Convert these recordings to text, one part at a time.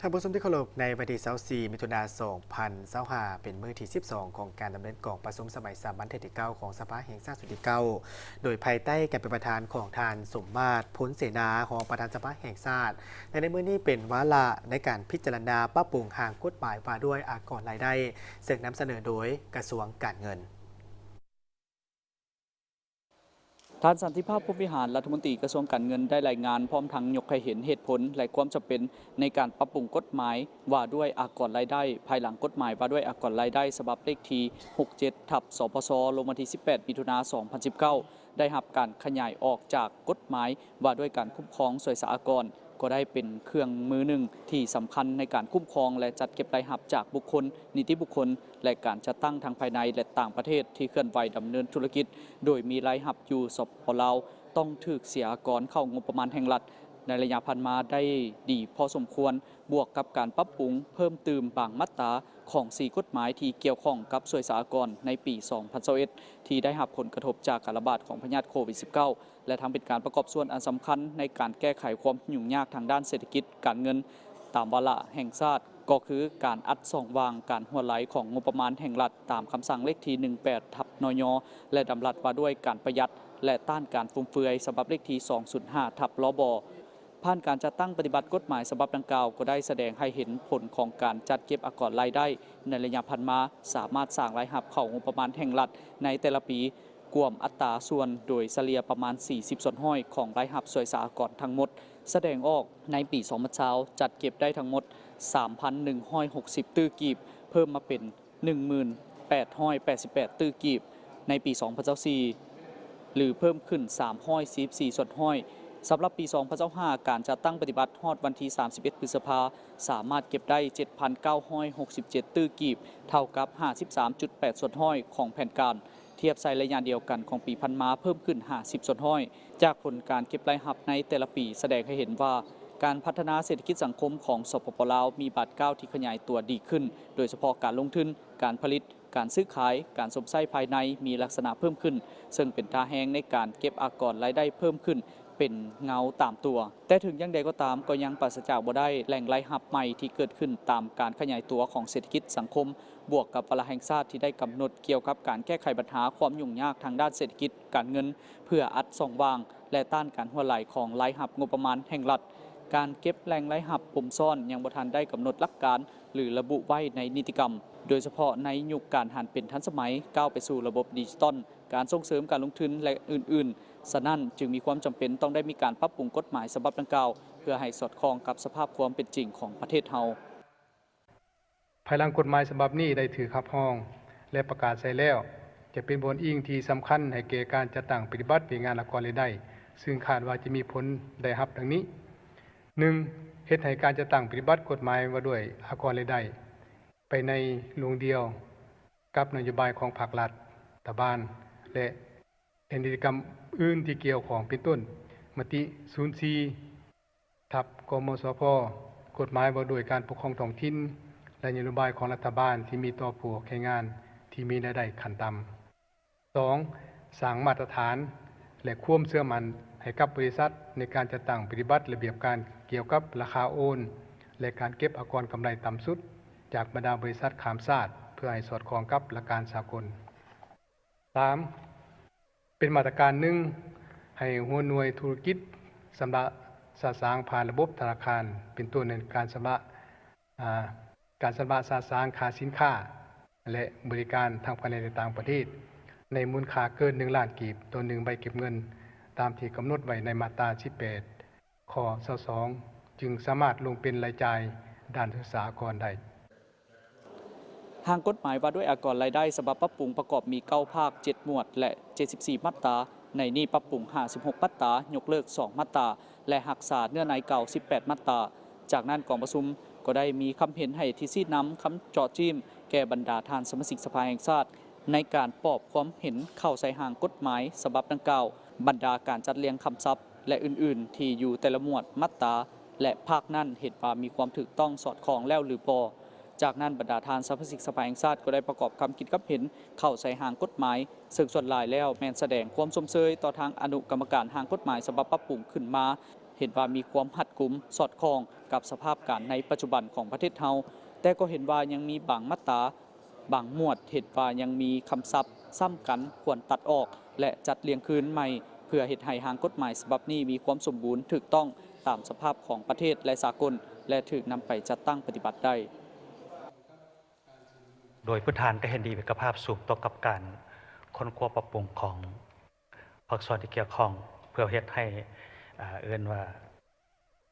ທ່ານຜູ້ຊົມທີ່ເຄົາລົບ, ໃນວັນທີຊາວສີ່ ມິຖຸນາ ສອງພັນຊາວຫ້າ ເປັນມື້ທີສິບສອງ ຂອງການດຳເນີນກອງປະຊຸມສະໄໝສາມັນເທື່ອທີເກົ້າ ຂອງສະພາແຫ່ງຊາດຊຸດທີເກົ້າ ໂດຍພາຍໃຕ້ການເປັນປະທານຂອງທ່ານ ສົມມາດ ພົນເສນາ ຮອງປະທານສະພາແຫ່ງຊາດ ແລະ ໃນມື້ນີ້ເປັນວາລະໃນການພິຈາລະນາປັບປຸງຮ່າງກົດໝາຍວ່າດ້ວຍອາກອນລາຍໄດ້ ເຊິ່ງນຳສະເໜີໂດຍກະຊວງການເງິນ. ທ່ານ ສັນຕິພາບ ພົມວິຫານ ລັດຖະມົນຕີກະຊວງການເງິນ ໄດ້ລາຍງານ ພ້ອມທັງຍົກໃຫ້ເຫັນເຫດຜົນ ແລະ ຄວາມຈຳເປັນໃນການປັບປຸງກົດໝາຍວ່າດ້ວຍອາກອນລາຍໄດ້ ພາຍຫຼັງກົດໝາຍວ່າດ້ວຍອາກອນລາຍໄດ້ ສະບັບເລກທີຫົກເຈັດ ທັບ ສພຊ ລົງວັນທີສິບແປດ ມິຖຸນາ ສອງພັນສິບເກົ້າ ໄດ້ຮັບການຂະຫຍາຍອອກຈາກກົດໝາຍວ່າດ້ວຍການຄຸ້ມຄອງສ່ວຍສາອາກອນ ກໍໄດ້ເປັນເຄື່ອງມືໜຶ່ງທີ່ສຳຄັນໃນການຄຸ້ມຄອງ ແລະ ຈັດເກັບລາຍຮັບຈາກບຸກຄົນ, ນິຕິບຸກຄົນ ແລະ ການຈັດຕັ້ງທັງພາຍໃນ ແລະ ຕ່າງປະເທດທີ່ເຄື່ອນໄຫວດຳເນີນທຸລະກິດ ໂດຍມີລາຍຮັບຢູ່ ສປປ ລາວ ຕ້ອງຖືກເສຍອາກອນເຂົ້າງົບປະມານແຫ່ງລັດ ໃນໄລຍະຜ່ານມາໄດ້ດີພໍສົມຄວນ, ບວກກັບການປັບປຸງເພີ່ມຕື່ມບາງມາດຕາຂອງສີ່ກົດໝາຍທີ່ກ່ຽວຂ້ອງກັບສ່ວຍສາອາກອນໃນປີສອງພັນຊາວເອັດ ທີ່ໄດ້ຮັບຜົນກະທົບຈາກການລະບາດຂອງພະຍາດໂຄວິດສິບເກົ້າ ແລະ ທັງເປັນການປະກອບສ່ວນອັນສຳຄັນໃນການແກ້ໄຂຄວາມຫຍຸ້ງຍາກທາງດ້ານເສດຖະກິດການເງິນຕາມວາລະແຫ່ງຊາດ ກໍຄືການອັດຊ່ອງວ່າງການຮົ່ວໄຫຼຂອງງົບປະມານແຫ່ງລັດ ຕາມຄຳສັ່ງເລກທີໜຶ່ງແປດ ທັບ ນຍ ແລະ ດຳລັດວ່າດ້ວຍການປະຢັດ ແລະ ຕ້ານການຟຸມເຟືອຍ ສະບັບເລກທີສອງສູນຫ້າ ທັບ ລບ. ຜ່ານການຈັດຕັ້ງປະຕິບັດກົດໝາຍສະບັບດັ່ງກ່າວ ກໍໄດ້ສະແດງໃຫ້ເຫັນຜົນຂອງການຈັດເກັບອາກອນລາຍໄດ້ໃນໄລຍະຜ່ານມາ ສາມາດສ້າງລາຍຮັບເຂົ້າງົບປະມານແຫ່ງລັດໃນແຕ່ລະປີ ກວມອັດຕາສ່ວນໂດຍສະເລ່ຍປະມານສີ່ສິບສ່ວນຮ້ອຍຂອງລາຍຮັບສ່ວຍສາອາກອນທັງໝົດ. ສະແດງອອກໃນປີສອງພັນຊາວ ຈັດເກັບໄດ້ທັງໝົດສາມພັນໜຶ່ງຮ້ອຍຫົກສິບຕື້ກີບ, ເພີ່ມມາເປັນໜຶ່ງໝື່ນແປດຮ້ອຍແປດສິບແປດຕື້ກີບ ໃນປີສອງພັນຊາວສີ່ ຫຼື ເພີ່ມຂຶ້ນສາມຮ້ອຍສີ່ສິບສີ່ສ່ວນຮ້ອຍ. ສຳລັບປີສອງພັນຊາວຫ້າ ການຈັດຕັ້ງປະຕິບັດຮອດວັນທີສາມສິບເອັດ ພຶດສະພາ ສາມາດເກັບໄດ້ເຈັດພັນເກົ້າຮ້ອຍຫົກສິບເຈັດຕື້ກີບ, ເທົ່າກັບຫ້າສິບສາມຈຸດແປດສ່ວນຮ້ອຍຂອງແຜນການ. ທຽບໃສ່ໄລຍະດຽວກັນຂອງປີຜ່ານມາເພີ່ມຂຶ້ນຫ້າສິບສ່ວນຮ້ອຍ. ຈາກຜົນການເກັບລາຍຮັບໃນແຕ່ລະປີສະແດງໃຫ້ເຫັນວ່າ ການພັດທະນາເສດຖະກິດສັງຄົມຂອງ ສປປ ລາວ ມີບາດກ້າວທີ່ຂະຫຍາຍຕົວດີຂຶ້ນ, ໂດຍສະເພາະການລົງທຶນ, ການຜະລິດ, ການຊື້ຂາຍ, ການຊົມໃຊ້ພາຍໃນມີລັກສະນະເພີ່ມຂຶ້ນ, ເຊິ່ງເປັນທ່າແຮງໃນການເກັບອາກອນລາຍໄດ້ເພີ່ມຂຶ້ນເປັນເງົາຕາມຕົວ. ແຕ່ເຖິງຢ່າງໃດກໍຕາມ, ກໍຍັງປາສະຈາກບໍ່ໄດ້ແຫຼ່ງລາຍຮັບໃໝ່ທີ່ເກີດຂຶ້ນຕາມການຂະຫຍາຍຕົວຂອງເສດຖະກິດສັງຄົມ, ບວກກັບວາລະແຫ່ງຊາດທີ່ໄດ້ກຳນົດກ່ຽວກັບການແກ້ໄຂບັນຫາຄວາມຫຍຸ້ງຍາກທາງດ້ານເສດຖະກິດການເງິນ ເພື່ອອັດຊ່ອງວ່າງ ແລະ ຕ້ານການຮົ່ວໄຫຼຂອງລາຍຮັບງົບປະມານແຫ່ງລັດ. ການເກັບແຫຼ່ງລາຍຮັບປົມຊ້ອນຍັງບໍ່ທັນໄດ້ກຳນົດຫຼັກການ ຫຼື ລະບຸໄວ້ໃນນິຕິກຳ, ໂດຍສະເພາະໃນຍຸກການຫັນເປັນທັນສະໄໝ, ກ້າວໄປສູ່ລະບົບດິຈິຕອນ, ການສົ່ງເສີມການລົງທຶນ ແລະ ອື່ນໆ. ສະນັ້ນ, ຈຶ່ງມີຄວາມຈຳເປັນຕ້ອງໄດ້ມີການປັບປຸງກົດໝາຍສະບັບດັ່ງກ່າວ ເພື່ອໃຫ້ສອດຄ່ອງກັບສະພາບຄວາມເປັນຈິງຂອງປະເທດເຮົາ. ພາຍຫຼັງກົດໝາຍສະບັບນີ້ໄດ້ຖືກຮັບຮອງ ແລະ ປະກາດໃຊ້ແລ້ວ, ຈະເປັນບ່ອນອີງທີ່ສຳຄັນໃຫ້ແກ່ການຈັດຕັ້ງປະຕິບັດວຽກງານອາກອນລາຍໄດ້, ຊຶ່ງຄາດວ່າຈະມີຜົນໄດ້ຮັບດັ່ງນີ້: ໜຶ່ງ, ເຮັດໃຫ້ການຈັດຕັ້ງປະຕິບັດກົດໝາຍວ່າດ້ວຍອາກອນລາຍໄດ້ ໄປໃນລວງດຽວກັບນະໂຍບາຍຂອງພັກລັດຖະບານ ແລະ ແລະ ນິຕິກຳອື່ນທີ່ກ່ຽວຂ້ອງ ເປັນຕົ້ນ ມະຕິສູນສີ່ ທັບ ກມສພ, ກົດໝາຍວ່າດ້ວຍການປົກຄອງທ້ອງຖິ່ນ ແລະ ນະໂຍບາຍຂອງລັດຖະບານທີ່ມີຕໍ່ຜູ້ອອກແຮງງານທີ່ມີລາຍໄດ້ຂັ້ນຕ່ຳ. ສອງ, ສ້າງມາດຕະຖານ ແລະ ຄວາມເຊື່ອໝັ້ນໃຫ້ກັບບໍລິສັດໃນການຈັດຕັ້ງປະຕິບັດລະບຽບການກ່ຽວກັບລາຄາໂອນ ແລະ ການເກັບອາກອນກຳໄລຕ່ຳສຸດຈາກບັນດາບໍລິສັດຂ້າມຊາດ ເພື່ອໃຫ້ສອດຄ່ອງກັບຫຼັກການສາກົນ. ສາມ, ເປັນມາດຕະການໜຶ່ງ ໃຫ້ຫົວໜ່ວຍທຸລະກິດຊຳລະສະສາງຜ່ານລະບົບທະນາຄານ ເປັນຕົ້ນໃນການຊຳລະ, ອາ, ການຊຳລະສະສາງຄ່າສິນຄ້າ ແລະ ບໍລິການທັງພາຍໃນ ແລະ ຕ່າງປະເທດ ໃນມູນຄ່າເກີນໜຶ່ງລ້ານກີບຕໍ່ໜຶ່ງໃບເກັບເງິນ ຕາມທີ່ກຳນົດໄວ້ໃນມາດຕາສິບແປດ ຂໍ້ຊາວສອງ ຈຶ່ງສາມາດລົງເປັນລາຍຈ່າຍດ້ານສຸດສາອາກອນໄດ້. ຮ່າງກົດໝາຍວ່າດ້ວຍອາກອນລາຍໄດ້ສະບັບປັບປຸງປະກອບມີເກົ້າພາກ, ເຈັດໝວດ ແລະ ເຈັດສິບສີ່ມາດຕາ. ໃນນີ້ປັບປຸງຫ້າສິບຫົກມາດຕາ, ຍົກເລີກສອງມາດຕາ ແລະ ຮັກສາເນື້ອໃນເກົ່າສິບແປດມາດຕາ. ຈາກນັ້ນກອງປະຊຸມກໍໄດ້ມີຄຳເຫັນໃຫ້ທິດຊີ້ນຳ, ຄຳເຈາະຈີ້ມແກ່ບັນດາທ່ານສະມາຊິກສະພາແຫ່ງຊາດ ໃນການປອບຄວາມເຫັນເຂົ້າໃສ່ຮ່າງກົດໝາຍສະບັບດັ່ງກ່າວ. ບັນດາການຈັດລຽງຄຳສັບ ແລະ ອື່ນໆ ທີ່ຢູ່ແຕ່ລະໝວດ, ມາດຕາ ແລະ ພາກນັ້ນ ເຫັນວ່າມີຄວາມຖືກຕ້ອງສອດຄ່ອງແລ້ວຫຼືບໍ່. ຈາກນັ້ນ ບັນດາທ່ານສະມາຊິກສະພາແຫ່ງຊາດກໍໄດ້ປະກອບຄຳຄິດຄຳເຫັນເຂົ້າໃສ່ຮ່າງກົດໝາຍ, ເຊິ່ງສ່ວນຫຼາຍແລ້ວແມ່ນສະແດງຄວາມຊົມເຊີຍຕໍ່ທາງອະນຸກຳມະການຮ່າງກົດໝາຍສະບັບປັບປຸງຂຶ້ນມາ, ເຫັນວ່າມີຄວາມຮັດກຸມສອດຄ່ອງກັບສະພາບການໃນປັດຈຸບັນຂອງປະເທດເຮົາ, ແຕ່ກໍເຫັນວ່າຍັງມີບາງມາດຕາ, ບາງໝວດ ເຫັນວ່າຍັງມີຄຳສັບຊ້ຳກັນ ຄວນຕັດອອກ ແລະ ຈັດລຽງຄືນໃໝ່ ເພື່ອເຮັດໃຫ້ຮ່າງກົດໝາຍສະບັບນີ້ມີຄວາມສົມບູນຖືກຕ້ອງຕາມສະພາບຂອງປະເທດ ແລະ ສາກົນ ແລະ ຖືກນຳໄປຈັດຕັ້ງປະຕິບັດໄດ້. ໂດຍພື້ນຖານກໍເຫັນດີເອກະພາບສູງຕໍ່ກັບການຄົ້ນຄວ້າປັບປຸງຂອງພາກສ່ວນທີ່ກ່ຽວຂ້ອງ ເພື່ອເຮັດໃຫ້ ອ່າ ເອີ້ນວ່າ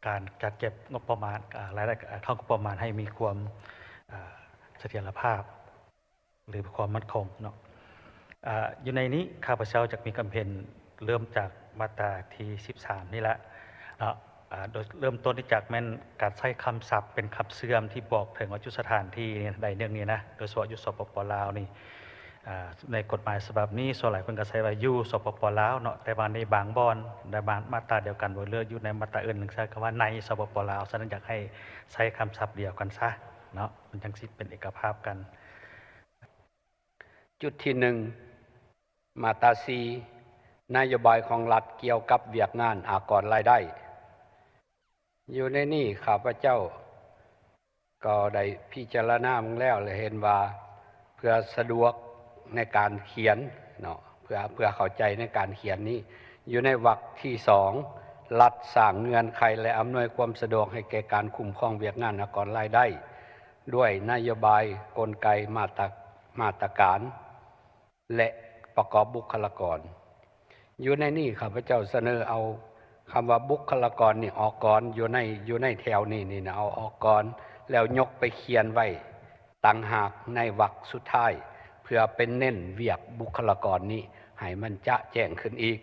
ການຈັດເກັບງົບປະມານ ອ່າ ລາຍໄດ້ ອ່າ ເຂົ້າງົບປະມານໃຫ້ມີຄວາມ ອ່າ ສະຖຽນລະພາບ ຫຼື ຄວາມໝັ້ນຄົງເນາະ. ອ່າ ຢູ່ໃນນີ້ຂ້າພະເຈົ້າຈະມີຄຳເຫັນເລີ່ມຈາກມາດຕາທີສິບສາມນີ້ແຫຼະເນາະ. ອ່າ ໂດຍເລີ່ມຕົ້ນຈາກແມ່ນການໃຊ້ຄຳສັບເປັນຄຳເຊື່ອມທີ່ບອກເຖິງວ່າຢູ່ສະຖານທີ່ໃດໜຶ່ງນີ້ນະ, ໂດຍສະເພາະຢູ່ ສປປ ລາວນີ້ ອ່າ ໃນກົດໝາຍສະບັບນີ້ ສ່ວນຫຼາຍເພິ່ນກໍໃຊ້ວ່າຢູ່ ສປປ ລາວເນາະ, ແຕ່ວ່າໃນບາງບ່ອນ ໃນບາງມາດຕາດຽວກັນ ບໍ່ເລືອກ ຢູ່ໃນມາດຕາອື່ນ ໃຊ້ຄຳວ່າໃນ ສປປ ລາວ. ສະນັ້ນ ຢາກໃຫ້ໃຊ້ຄຳສັບດຽວກັນຊະເນາະ, ມັນຈັ່ງຊິເປັນເອກະພາບກັນ. ຈຸດທີໜຶ່ງ ມາດຕາສີ່ ນະໂຍບາຍຂອງລັດກ່ຽວກັບວຽກງານອາກອນລາຍໄດ້. ຢູ່ໃນນີ້ຂ້າພະເຈົ້າກໍໄດ້ພິຈາລະນາເບິ່ງແລ້ວ ແລະ ເຫັນວ່າເພື່ອສະດວກໃນການຂຽນເນາະ, ເພື່ອ ເພື່ອເຂົ້າໃຈໃນການຂຽນນີ້, ຢູ່ໃນວັກທີສອງ ລັດສ້າງເງື່ອນໄຂ ແລະ ອຳນວຍຄວາມສະດວກໃຫ້ແກ່ການຄຸ້ມຄອງວຽກງານອາກອນລາຍໄດ້ ດ້ວຍນະໂຍບາຍ, ກົນໄກ, ມາດຕະ ມາດຕະການ ແລະ ປະກອບບຸກຄະລາກອນ. ຢູ່ໃນນີ້ຂ້າພະເຈົ້າສະເໜີເອົາຄຳວ່າບຸກຄະລາກອນນີ້ອອກກ່ອນ, ຢູ່ໃນ ຢູ່ໃນແຖວນີ້ນີ້ນະ ເອົາອອກກ່ອນ ແລ້ວຍົກໄປຂຽນໄວ້ຕ່າງຫາກໃນວັກສຸດທ້າຍ ເພື່ອເປັນເນັ້ນວຽກບຸກຄະລາກອນນີ້ໃຫ້ມັນຈະແຈ້ງຂຶ້ນອີກ.